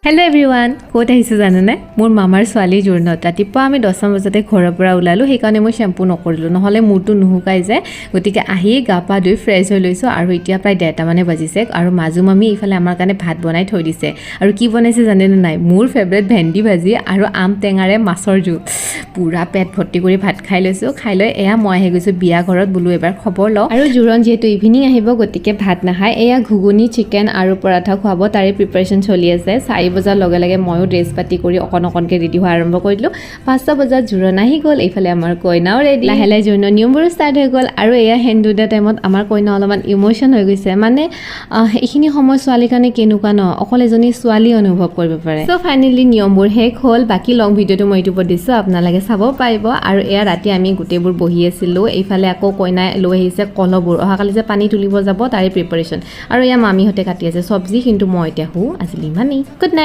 Hello' everyone, ক'ত আহিছোঁ জানেনে? মোৰ মামাৰ ছোৱালী জোৰোণত। ৰাতিপুৱা আমি 10টা বজাতে ঘৰৰ পৰা ওলালোঁ। সেইকাৰণে মই শ্বেম্পু নকৰিলোঁ, নহ'লে মূৰটো নুশুকাই যায়। গতিকে আহি গা পা ধুই ফ্ৰেছ হৈ লৈছোঁ আৰু এতিয়া প্ৰায় 1:30 মানে বাজিছে আৰু মাজু মামী এইফালে আমাৰ কাৰণে ভাত বনাই থৈ দিছে। আৰু কি বনাইছে জানেনে নাই? মোৰ ফেভৰেট ভেন্দি ভাজি আৰু আম টেঙাৰে মাছৰ জোল। পূৰা পেট ভৰ্তি কৰি ভাত খাই লৈছোঁ। খাই লৈ এয়া মই আহি গৈছোঁ বিয়া ঘৰত, বোলো এবাৰ খবৰ লওঁ। আৰু জোৰোণ যিহেতু ইভিনিং আহিব, গতিকে ভাত নাখায় এয়া ঘুগুনি, চিকেন আৰু পৰাঠা খুৱাব, তাৰে প্ৰিপাৰেশ্যন চলি আছে। 4 বজাৰ লগে লগে ময়ো ড্ৰেছ পাতি কৰি অকণ অকণকৈ ৰেডি হোৱা আৰম্ভ কৰি দিলোঁ। 5টা বজাত জোৰোণ আহি গ'ল। এইফালে আমাৰ কইনাও ৰেডি। লাহে লাহে জোৰোণৰ নিয়মবোৰো ষ্টাৰ্ট হৈ গ'ল। আৰু এয়া সেন্দুৰ দিয়া টাইমত আমাৰ কইনা অলপমান ইম'শ্যন হৈ গৈছে। মানে এইখিনি সময় ছোৱালীৰ কাৰণে কেনেকুৱা ন, অকল এজনী ছোৱালী অনুভৱ কৰিব পাৰে। চ' ফাইনেলি নিয়মবোৰ শেষ হ'ল। বাকী লং ভিডিঅ'টো মই ইউটিউবত দিছোঁ, আপোনালোকে চাব পাৰিব। আৰু এয়া ৰাতি আমি গোটেইবোৰ বহি আছিলোঁ। এইফালে আকৌ কইনাই লৈ আহিছে কলহবোৰ, অহাকালি যে পানী তুলিব যাব তাৰে প্ৰিপাৰেশ্যন। আৰু এয়া মামীহঁতে কাটি আছে চব্জি। কিন্তু মই এতিয়া শু। আজিলৈ ইমানেই, গুড নাইট।